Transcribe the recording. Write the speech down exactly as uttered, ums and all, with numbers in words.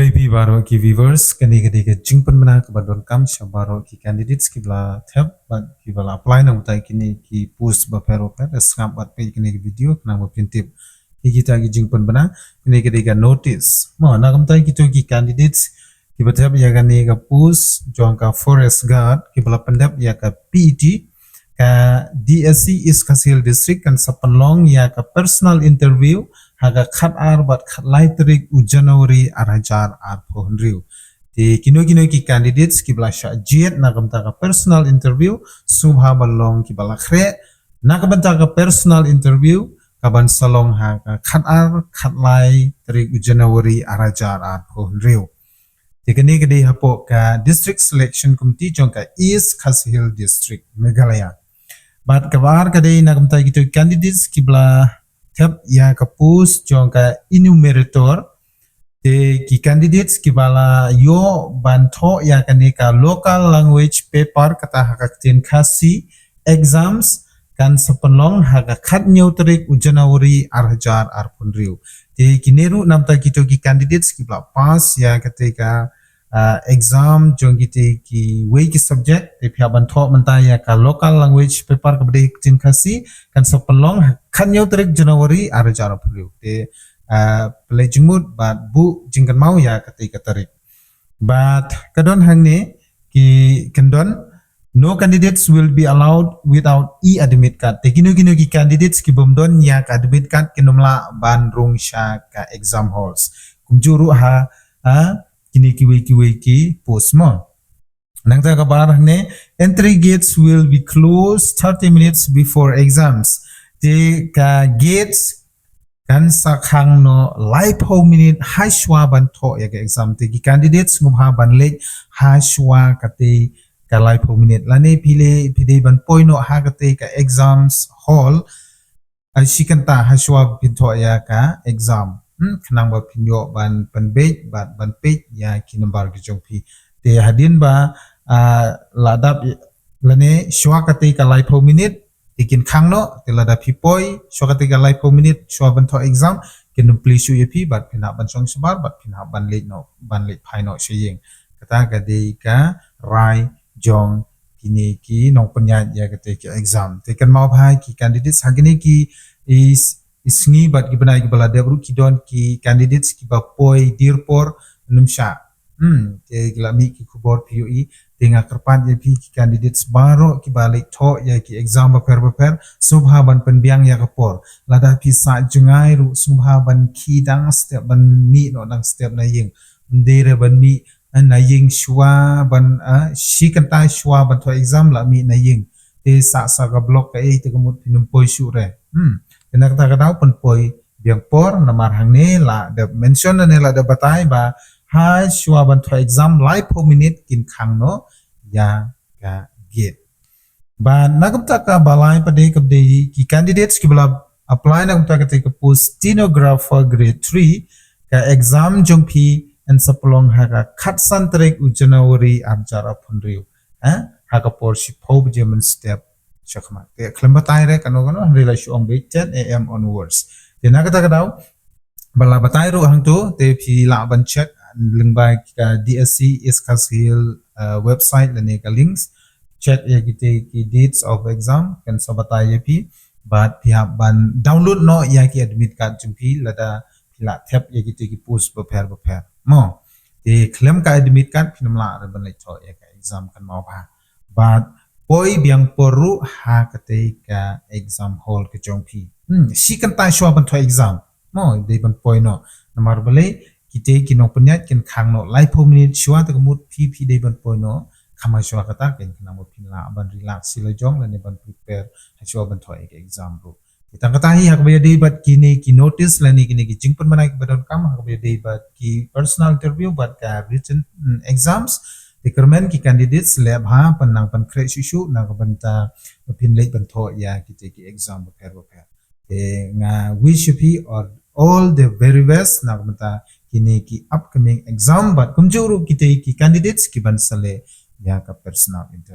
Phi baroh ki viewers, kane ka dei ka jingpynbna kaba donkam sha baroh ki candidates kiba la thep bad kiba la apply na ka bynta kine ki post bapher bapher. Sngap bad peit kane ka video khnang ba phin tip ïa kita ki jingpynbna. Kane ka dei ka notice mo na ka bynta kito ki candidates kiba thep ïa kane ka post jong ka forest guard kiba la pyndep ïa ka P E T. Ka D S C East Khasi Hills District kan sa pynlong ïa ka personal interview ha ka khatar bad khatlai tarik u January ar hajar arphew hynriew. Te kino kino ki candidates kiba la shah jied na ka bynta ka personal interview, sngewbha ban long kiba la khreh na ka bynta ka personal interview kaban sa long ha ka khatar khatlai tarik u January ar hajar arphew hynriew. Te kane ka dei hapoh ka District Selection Committee jong ka East Khasi Hills District, Meghalaya. Bad kaba ar ka dei na ka bynta kito candidates kiba la thep ïa ka post jong ka enumerator. Te ki candidates kiba la ïoh ban thoh ïa kane ka local language paper kata ha ka ktien Khasi exams kan sa pynlong ha ka khathynñiew tarik u January ar hajar arphew hynriew. Te kine ruh na ka bynta kito ki candidates kiba la pass ïa kata ka ah, exam jong kito kiwei ki subject, te phi hap ban thoh mynta ïa ka local language paper kaba dei ktien Khasi kan sa pynlong ha ka khathynñiew tarik January ar hajar arphew hynriew. Te ah, pynleit jingmut bad buh jingkynmaw ïa kata ka tarik. Bad ka don hangne ki kyndon, no candidates will be allowed without e-admit card. Te kino kino ki candidates ki bym don ïa ka admit card kin ym lah ban rung sha ka exam halls. Kumjuh ruh ha, ha kine kiwei kiwei ki post mo. Nangta kaba ar hangne, entry gates will be closed thirty minutes before exams. Te ka gates kan sa khang noh laiphew minit hashwa ban thoh ïa ka exam. Te ki candidates sngewbha ban leit hashwa kata ka laiphew minit. Lane phi leh phi dei ban poi noh ha kata ka exams hall, ai shi kynta hashwa phin thoh ïa ka exam. Hmm, khnang ba phin ïoh ban pynbeit bad ban peit ïa ki number ki jong phi. Te hadien ba ah, la dep lane shwa kata ka laiphew minit te kin khang noh, te lada phi poi shwa kata ka laiphew minit shwa ban thoh exam, kin ym plie shuh ïa phi bad phin hap ban shong shabar bad phin hap ban leit noh, ban leit phai noh sha ïing. Kata ka dei ka rai jong kine ki nongpynïaid ïa kata ka exam. Te kynmaw bha ki candidates ha kine ki i, i sngi bad ki bnai kiba la dep ruh ki don ki candidates kiba poi dier por nym shah. Hmm, te ki la mih ki khubor phi ïohi, te nga kyrpad ïa phi ki candidates baroh kiba leit thoh ïa ki exam bapher bapher, sngewbha ban pynbiang ïa ka por. Lada phi sah jngai ruh sngewbha ban khie dang step, ban mih noh dang step na ïing. Ym dei re ban mih eh, na ïing shwa ban, eh, shi kynta shwa ban thoh exam la mih na ïing. Te sah sah ka block kaei te ka mut phin ym poi shuh re. Hmm. Te na kata ka daw pynpoi biang por, namar hangne la dep mention ne la dep batai ba hashwa ban thoh exam laiphew minit kin khang noh ïa ka gate. Bad na ka bynta kaba lai pat de kaba dei ki candidates kiba la apply na ka bynta kata ka post stenographer grade three, ka exam jong phi yn sa pynlong ha ka khatsan tarik u January ar hajar arphew hynriew. Eh? Ha ka por shiphew baje mynstep shakhmat. Te khlem batai re kano kano, hynrei la shu ong ba ten A M onwards. Te na kata ka daw ba la batai ruh hangto, te phi lah ban check lyngba ka D S C East Khasi Hills, eh, website lane ka links. Check ïa kita ki dates of exam kan sa batai ïa phi. Bad phi hap ban download noh ïa ki admit card jong phi lada phi la thep ïa kita ki post bapher bapher. Mo. Te khlem ka admit card phin ym lah re ban leit thoh ïa ka exam, kynmaw bha. Bad poi biang por ruh ha kata ka exam hall ka jong phi. Hmm, shi kynta shwa ban thoh exam. Mo, dei ban poi noh. Namar balei, kita ki nongpynïaid kin khang noh laiphew minit shwa te ka mut phi phi dei ban poi noh. Kham hashwa kata, kan khnang ba phin lah ban relax shi la jong lane ban prepare hashwa ban thoh ïa ka exam ruh. Te tang kata hi ha kaba ïadei bad kine ki notice lane kine ki jingpynbna kiba donkam ha kaba ïadei bad ki personal interview bad ka written, mm, exams. Te kyrmen ki candidates leh bha, pynnang pynkhreh shuh shuh na ka bynta ba phin leit ban thoh ïa kita ki exam bapher bapher. Te nga wish ïa phi all, all the very best na ka bynta kine ki upcoming exam bad kumjuh ruh kita ki candidates kiban sa leh ïa ka personal interview.